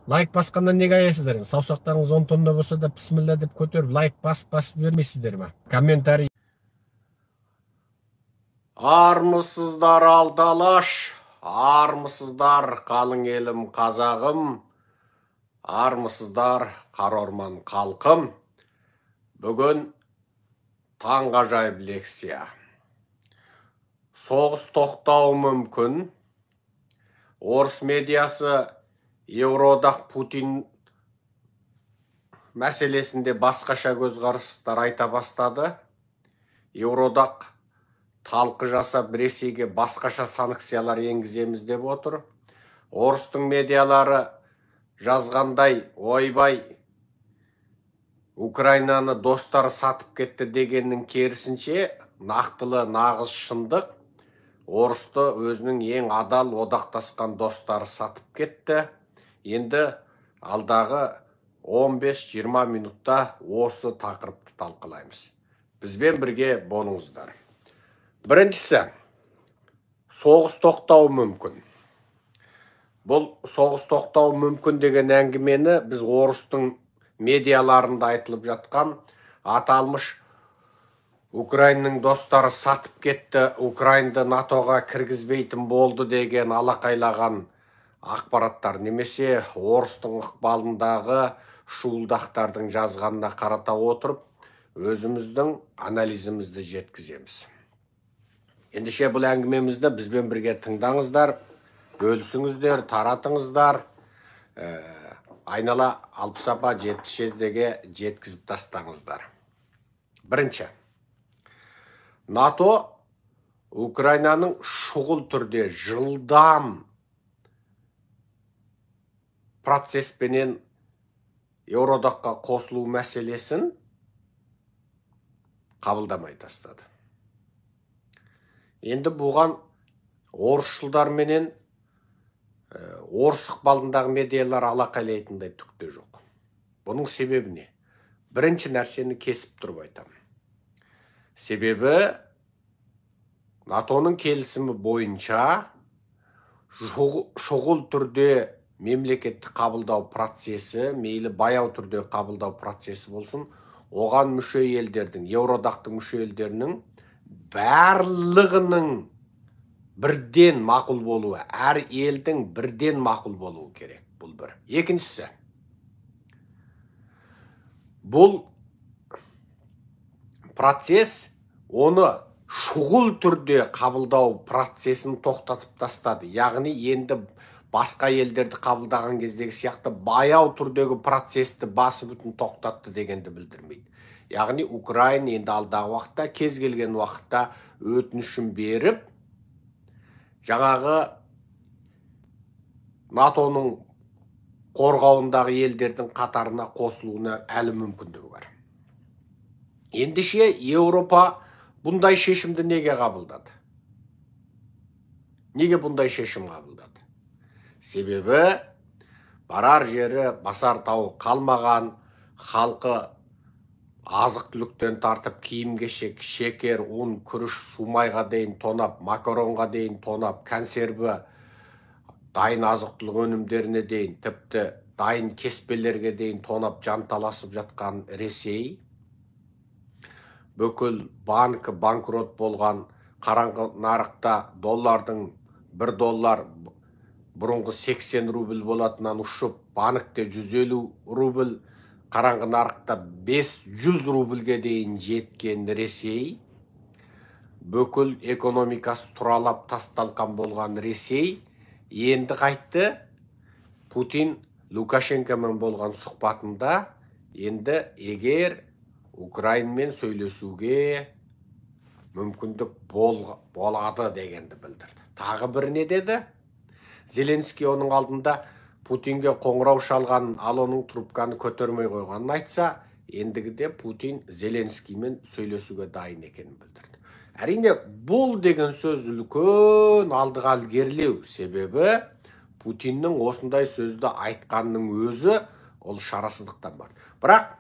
Лайк басқаннан неге аяйсыздар енді? Саусақтарыңыз 10 тонна болса да, бісміллә деп көтеріп, лайк басып басып жібермейсіздер ма? Комментарий. Армысыздар, алты алаш, армысыздар, қалың елім, қазағым, армысыздар, қара орман халқым. Бүгін таңғажайып лекция. Соғыс тоқтауы мүмкін. Орыс медиасы Еуроодақ Путин мәселесінде басқаша көзқарастар айта бастады. Еуроодақ талқы жасап, Ресейге басқаша санкциялар енгіземіз деп отыр. Орыстың медиалары жазғандай, ойбай, Украинаны достары сатып кетті дегеннің керісінше, нақтылы нағыз шындық, орысты өзінің ең адал одақтасқан достары сатып кетті. Енді алдағы 15-20 минутта осы тақырыпты талқылаймыз. Бізбен бірге болыңыздар. Біріншісі, соғыс тоқтауы мүмкін. Бұл соғыс тоқтауы мүмкін деген әңгімені біз орыстың медиаларында айтылып жатқан аталмыш Украинаның достары сатып кетті, Украинды НАТОға кіргізбейтін болды деген алақайлаған ақпараттар немесе орыстың ықпалындағы шуылдақтардың жазғанына қарата отырып, өзіміздің анализімізді жеткіземіз. Ендеше бұл әңгімемізді бізбен бірге тыңдаңыздар, бөлісіңіздер, таратыңыздар, айнала 60 апа 70 жездеге жеткізіп тастаңыздар. Бірінші, НАТО Украинаның шұғыл түрде жылдам процеспенен Еуроодаққа қосылу мәселесін қабылдамай тастады. Енді бұған орысшылдар менен орыс ықпалындағы медиалар алақайлайтындай түк те жоқ. Бұның себебі не? Бірінші нәрсені кесіп тұрып айтамын. Себебі НАТОның келісімі бойынша шұғыл түрде мемлекетті қабылдау процесі, мейлі баяу түрде қабылдау процесі болсын, оған мүше елдердің, Еуроодақтың мүше елдерінің барлығының бірден мақұл болуы, әр елдің бірден мақұл болуы керек. Бұл бір. Екіншісі, бұл процесс оны шұғыл түрде қабылдау процесін тоқтатып тастады. Яғни енді басқа елдерді қабылдаған кездегі сияқты баяу түрдегі процесті басы бүтін тоқтатты дегенді білдірмейді. Яғни Украина енді алдағы уақытта, кез келген уақытта өтінішін беріп, жаңағы НАТОның қорғауындағы елдердің қатарына қосылуына әлі мүмкіндігі бар. Ендеше Еуропа бұндай шешімді неге қабылдады? Неге бұндай шешім қабылдады? Себебі барар жері, басар тауы қалмаған, халқы азық-түліктен тартып киім-кешек, шекер, ұн, күріш, сумайға дейін тонап, макаронға дейін тонап, консерві, дайын азық-түлік өнімдеріне дейін, тіпті дайын кеспелерге дейін тонап жанталасып жатқан Ресей, бүкіл банкі банкрот болған, қараңғы нарықта доллардың 1 доллар бұрынғы 80 рубль болатынан ұшып, банкте 150 рубль, қараңғы нарықта 500 рубльге дейін жеткен Ресей, бүкіл экономикасы тұралап тас-талқан болған Ресей, енді қайтты. Путин Лукашенкомен болған сұхбатында енді егер Украинмен сөйлесуге мүмкіндік болады дегенді білдірді. Тағы бір не деді? Зеленский оның алдында Путинге қоңырау шалғанын, ал оның трубканы көтермей қойғанын айтса, ендігіде Путин Зеленскиймен сөйлесуге дайын екенін білдірді. Әрине, бұл деген сөз үлкен алдыға ілгерілеу. Себебі Путиннің осындай сөзді айтқанның өзі ол шарасыздықтан бар. Бірақ